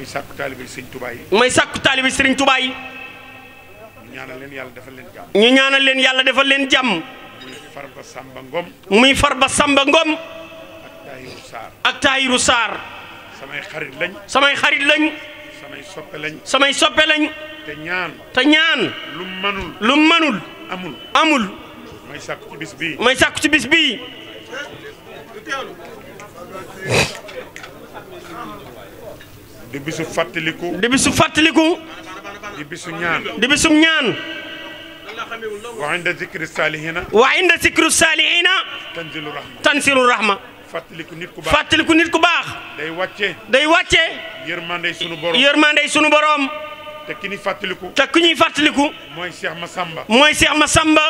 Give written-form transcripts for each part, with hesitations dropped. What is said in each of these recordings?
may sàkku taalibe Sëriñ Tuubaa yi. may sàkku taalibe Sëriñ Tuubaa yi. ñu ñaanal leen yàlla defal leen jàmm. ñu ñaanal leen yàlla defal leen jàmm. muy Farba Samba Ngom. muy Farba Samba Ngom. ak Tahiru Sarr. ak Tahiru Sarr. samay xarit lañ. samay xarit lañ. samay soppe lañ. samay soppe lañ. te ñaan. te ñaan. lu manul. lu manul. amul. amul. may sàkku ci bis bii. may sàkku ci bis bii. di bisu fàttaliku. di bisu fàttaliku. di bisu ñaan. di bisum ñaan. wa inda zikri salihina. wa inda zikri salihina. tanzilu rahma. tanzilu rahma. fàttaliku nit ku baax. fàttaliku nit ku baax. day wàcce. day wàcce. yërmandey sunu borom. yërmandey sunu borom. te ki ni fàttaliku. te ku ñuy fàttaliku. mooy Cheikh Massamba. mooy Cheikh Massamba.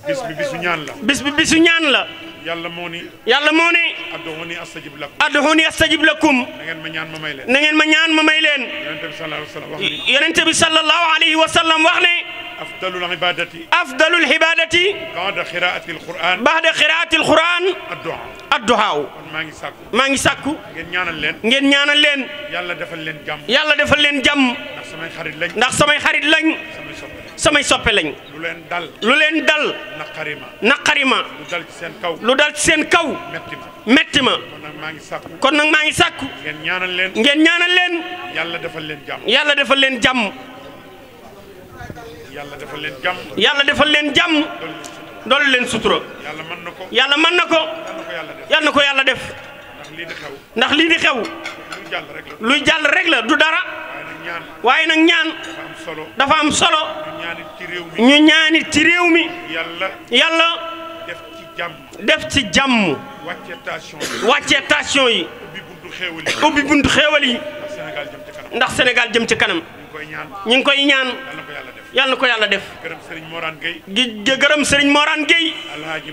bis bi bisu ñaan la. bis bi bisu ñaan la. yàlla moo ni. yàlla moo ne. ad'uuni astajib lakum. ad'uuni astajib lakum. na ngeen ma ñaan ma may leen. na ngeen ma ñaan ma may leen. Yonent bi sallallahu alayhi wa sallam wax ni. Yonent bi sallallahu alayhi wa sallam wax ne. afdalul ibadati. afdalul ibadati. ba'da qiraa'atil Qur'an. ba'da qiraa'atil Qur'an. ad-du'a. ad-du'a. kon maa ngi sàkku. maa ngi sàkku. ngeen ñaanal leen. ngeen ñaanal leen. yàlla defal leen jàmm. yàlla defal leen jàmm. ndax samay xarit lañ. ndax samay xarit lañ. samay soppe lañ. samay soppe lañ. lu leen dal. lu leen dal. naqari ma. naqari ma. lu dal ci seen kaw. lu dal ci seen kaw. metti ma. metti ma. kon nag maa ngi sàkku. kon nag maa ngi sàkku. ngeen ñaanal leen. ngeen ñaanal leen. yàlla defal leen jàmm. yàlla defal leen jàmm. yàlla defal leen jàmm. yàlla defal leen jàmm. dolli leen sutura. yàlla mën na ko. yàlla mën na ko. yàlla na ko yàlla def. yàlla na ko yàlla def. ndax lii di xew. ndax lii di xew. lu jàll rek la. luy jàll rek la du dara. waaye nag ñaan. waaye nag ñaan. dafa am solo. dafa am solo. ñu ñaanit ci réew mi. ñu ñaanit ci réew mi. yàlla. yàlla def ci jàmm. def ci jàmm. wàcce station yi. wàccee station yi. ubbi buntu xéewal yi. ubbi buntu xéewal yi. ndax Sénégal jëm ci kanam. ndax Sénégal jëm ci kanam. ñu koy ñaan. ñu ngi koy ñaan. yàlla na ko yàlla def. yàlla na ko yàlla def. gërëm Serigne Morane Gueye. gi gërëm Serigne Morane Gueye. Alhaji